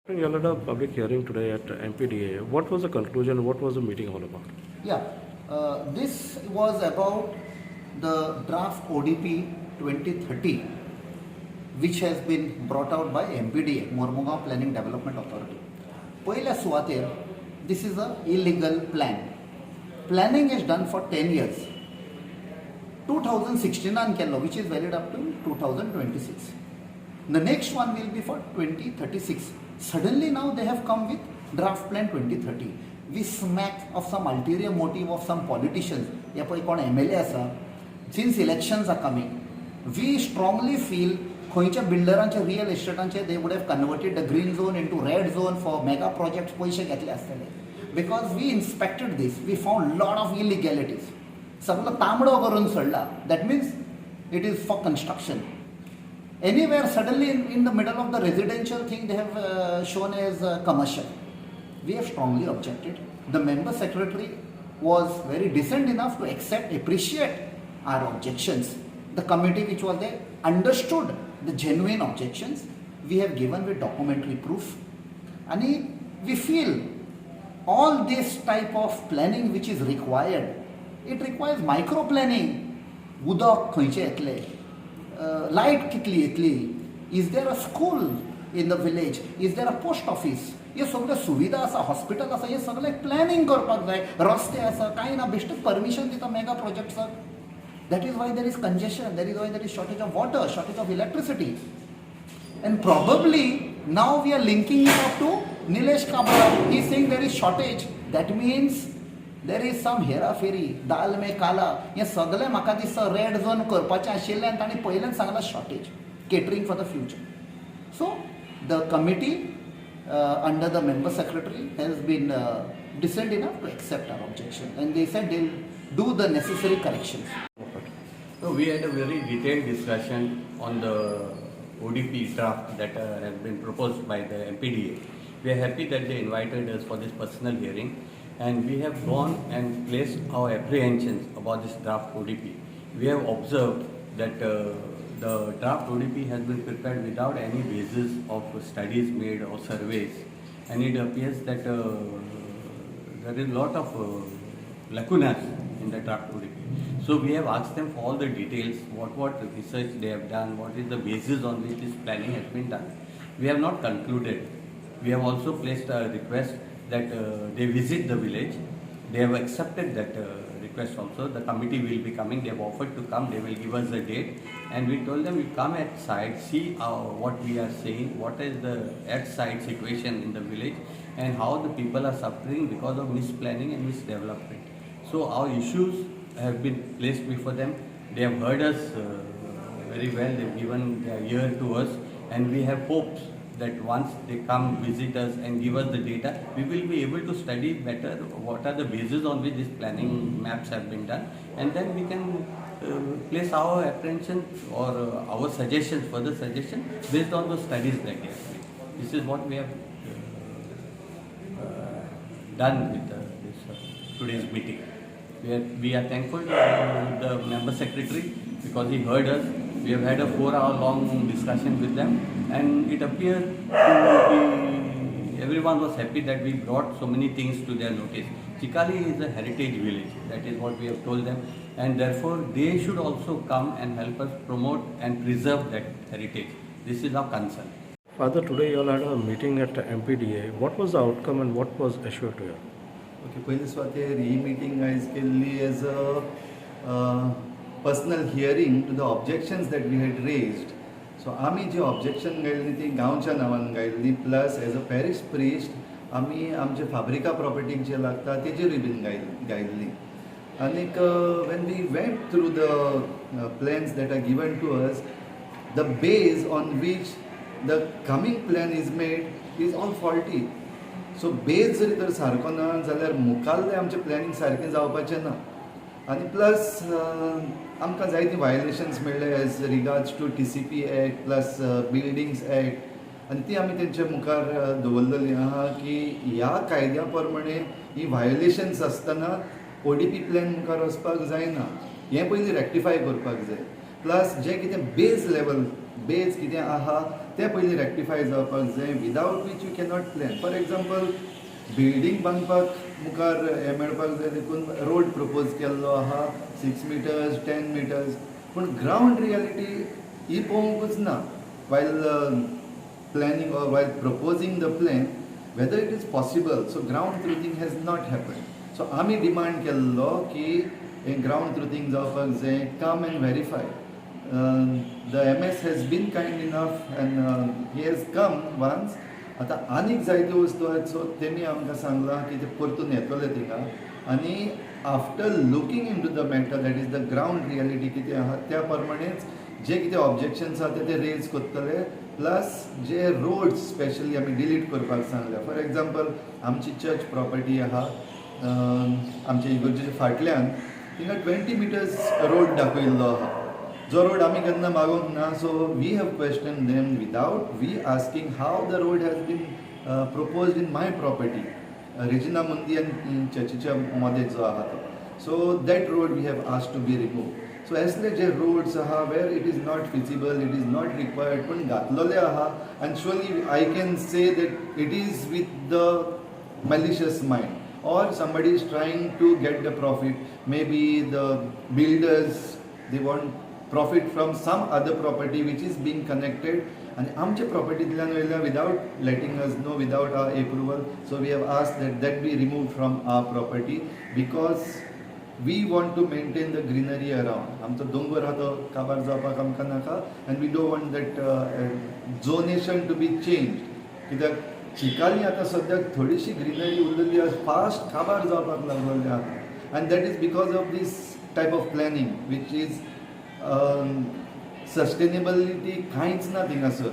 You held a public hearing today at MPDA. What was the conclusion? What was the meeting all about? Yeah, this was about the draft ODP 2030, which has been brought out by MPDA, Mormugao Planning Development Authority. पयल्या सुवातेर this is a illegal plan. Planning is done for 10 years. 2016 केल्लो, which is valid up to 2026. The next one will be for 2036. Suddenly now they have come with draft plan 2030. We smack of some ulterior motive of some politicians. हे पळय कोण MLA आसा. Since elections are coming, we strongly feel खंयच्या बिल्डरांचे, real इस्टेटांचे, they would have converted the green zone into red zone for mega projects. पयशे घेतले आसतले, because we inspected this, we found lot of illegalities. सगळो तांबडो करून सोडला. That means it is for construction. Anywhere suddenly in the middle of the residential thing, they have shown as commercial. We have strongly objected. The member secretary was very decent enough to accept, appreciate our objections. The committee which was there understood the genuine objections. We have given with documentary proof and we feel all this type of planning which is required, it requires micro planning. उदक खंयचें येतलें, light कितली येतली, is there a school in the village, is there a post office, हे सगळ्यो सुविधा आसा, hospital आसा, हे सगळें प्लॅनिंग करपाक जाय. रस्ते आसा, कांय ना, बेश्टेच परमिशन दिता mega प्रोजेक्ट्साक. That is why there is congestion, that is why there is shortage of water, shortage of electricity. And probably now we are linking it up to Nilesh Kabra. He is saying there is shortage. That means there is some हेराफेरी, दाल में काला. हें सगळें म्हाका दिसता red zone करपाचें आशिल्लें आनी तांणी पयल्यान सांगलां shortage, catering for the future. So the committee under the member secretary has been decent enough to accept our objection and they said they'll do the necessary corrections. So we had a very detailed discussion on the ODP draft that has been proposed by the MPDA. We are happy that they invited us for this personal hearing, and we have gone and placed our apprehensions about this draft ODP. We have observed that the draft ODP has been prepared without any basis of studies made or surveys, and it appears that there is a lot of lacunas in the draft ODP. So we have asked them for all the details, what research they have done, what is the basis on which this planning has been done. We have not concluded. We have also placed a request that they visit the village. They have accepted that request also. The committee will be coming. They have offered to come. They will give us a date. And we told them, you come at site, see what we are saying, what is the at site situation in the village, and how the people are suffering because of misplanning and misdevelopment. So our issues have been placed before them. They have heard us very well. They've given their ear to us, and we have hopes that once they come visit us and give us the data, we will be able to study better what are the basis on which these planning maps have been done, and then we can place our apprehension or our suggestions, further suggestion based on those studies that they have made. This is what we have done with this today's meeting. We are thankful to the member secretary because he heard us. We have had a 4-hour long discussion with them, and it appeared to be everyone was happy that we brought so many things to their notice. Chikhali is a heritage village, that is what we have told them, and therefore they should also come and help us promote and preserve that heritage. This is our concern. Father, today you all had a meeting at MPDA. What was the outcome and what was assured to you? Okay, पयले सुवातेर ही meeting आयज केल्ली as a personal hearing to the objections that we had raised. So आमी जी objection घायल्ली ती गांवच्या नांवान घायल्ली, plus as a parish priest आमी आमचे फाब्रिका प्रॉपर्टीक जे लागता तेजेरूय बीन घायल्ली. आनीक when we went through the plans that are given to us, the base on which the coming plan is made is all faulty. So base जरी तर सारको ना जाल्यार मुखाल्लें आमचें प्लॅनिंग सारकें जावपाचें ना. आनी प्लस आमकां जायतीं वायलेशन्स मेळ्ळे as regards to TCP Act plus Buildings Act, आनी ती आमी तेंच्या मुखार दवरलेली आहा की ह्या कायद्या प्रमाणे ही वायलेशन्स आसतना ओडीपी प्लॅन मुखार वचपाक जायना. हें पयलीं रेक्टिफाय करपाक जाय. प्लस जें कितें बेज लेवल, बेज कितें आहा ते पयलीं रेक्टिफाय जावपाक जाय, without which you cannot plan. For example, building बांदपाक मुखार हें मेळपाक जाय देखून रोड प्रपोज केल्लो आहा 6 मिटर्स, 10 मिटर्स, पूण ग्रावंड रियालिटी ही पळोवंकूच ना while planning or while proposing the plan, whether it is possible. So ground truthing has not happened. So आमी डिमांड केल्लो की हें ग्रावंड ट्रुथींग जावपाक जाय, come and verify. The MS has been kind enough and he has come once. आतां आनीक जायत्यो वस्तू आहात, सो तेमी आमकां सांगलां की ते परतून येतले थिंगा आनी after looking into the matter, that is the ground reality कितें आहा, त्या प्रमाणेच जे कितें ऑब्जेक्शन्स आहा ते रेज करतले. प्लस जे रोड्स स्पेशली आमी डिलीट करपाक सांगल्या, फॉर एग्जाम्पल आमची चर्च प्रॉपर्टी आहा आमच्या इगर्जेच्या फाटल्यान, थिंगा 20 मिटर्स रोड दाखयल्लो आहा, जो रोड आमी केन्ना मागूंक ना. So we have question them without we asking how the road has been proposed in my property, Regina मुंदी आनी चर्चीच्या मदें जो आहा तो. So that road we have asked to be remove. So असले जे रोड्स आहा where it is not feasible, it is not required, पूण घातलेले आहा आनी surely I can say that it is with the malicious mind or somebody is trying to get the profit. Maybe the builders, they want profit from some other property which is being connected आणि आमच्या प्रॉपर्टीतल्यान वयल्या without letting us know, without our approval. So we have asked that that be remove from our property because we want to maintain the greenery around. आमचो दोंगर आहा तो काबार जावपाक आमकां नाका and we don't want that zonation to be change, कित्याक चिकाली आतां सद्याक थोडीशी ग्रिनरी उरलेली आसा, फास्ट काबार जावपाक लागलेली आहा and that is because of this type of planning which is sustainability कांयच ना थिंगासर.